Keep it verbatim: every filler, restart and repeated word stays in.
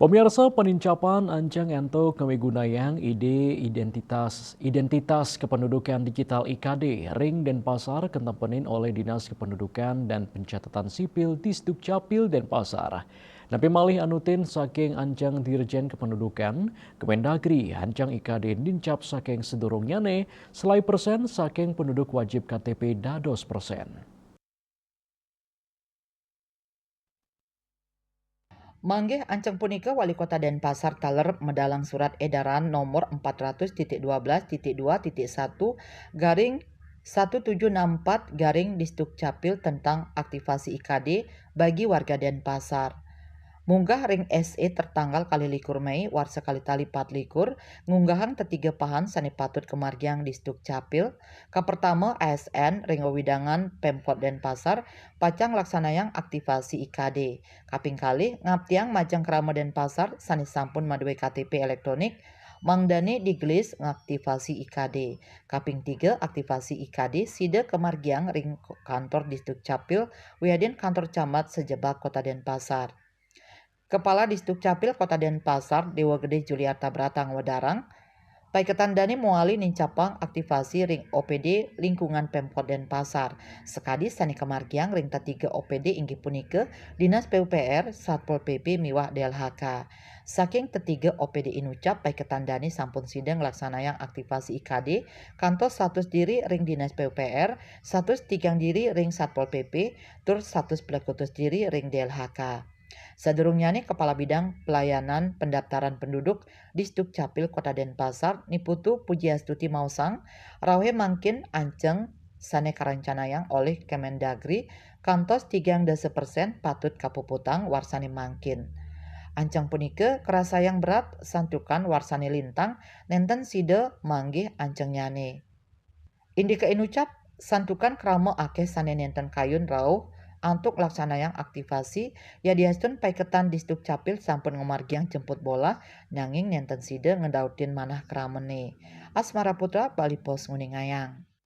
Pemirsa, penincapan ancang antuk ngamigunayang ide identitas, identitas kependudukan digital I K D ring Denpasar kentang penin olih Dinas Kependudukan dan Pencatatan Sipil Disdukcapil Denpasar. Napi malih anutin saking ancang Dirjen Kependudukan, Kemendagri ancang I K D nincap saking sedurungnyane, selai persen saking penduduk wajib K T P dados persen. Manggih ancang punika, Wali Kota Denpasar taler medalang surat edaran nomor empat ratus titik dua belas titik dua titik satu garing satu tujuh enam empat garing Disdukcapil tentang aktivasi I K D bagi warga Denpasar. Munggah ring S E tertanggal kalih likur Mei warsa kalih tali pat likur, ngunggahang tetiga pahan sane patut kamargiang Disdukcapil. Kapertama, A S N ring wewidangan Pemkot Denpasar pacang nglaksanayang aktivasi I K D. Kaping kalih, ngaptiang majeng krama Denpasar sane sampun madue K T P elektronik, mangdane digelis ngaktivasi I K D. Kaping tiga, aktivasi I K D sida kamargiang ring kantor Disdukcapil wiadin kantor camat sajebag Kota Denpasar. Kepala Disdukcapil Kota Denpasar, Dewa Gede Juliarta Brata ngwedarang, paiketan dane mawali nincapang aktivasi ring O P D lingkungan Pemkot Denpasar. Sakadi sane kamargiang ring tetiga O P D inggih punika Dinas P U P R, Satpol P P miwah D L H K. Saking tetiga O P D inucap, paiketan dane sampun sida nglaksanayang aktivasi I K D, kantos satus diri ring Dinas P U P R, satus tigang diri ring Satpol P P, tur satus plekutus diri ring D L H K. Sadurungnyane, Kepala Bidang Pelayanan Pendaftaran Penduduk Disdukcapil Kota Denpasar, Ni Putu Pujiastuti maosang, rauhe mangkin anceng sane karencanayang olih Kemendagri kantos tigang dasa persen patut kapuputang warsane mangkin. Anceng punika karasayang berat santukan warsane lintang nenten sida manggih ancengnyane. Indike inucap, santukan krama akeh sane nenten kayun rauh antuk nglaksanayang aktivasi, yadiastun paiketan Disdukcapil sampun ngamargiang jemput bola, nanging nenten sida ngedautin manah kramane. Asmara Putra, Bali Post, nguningayang.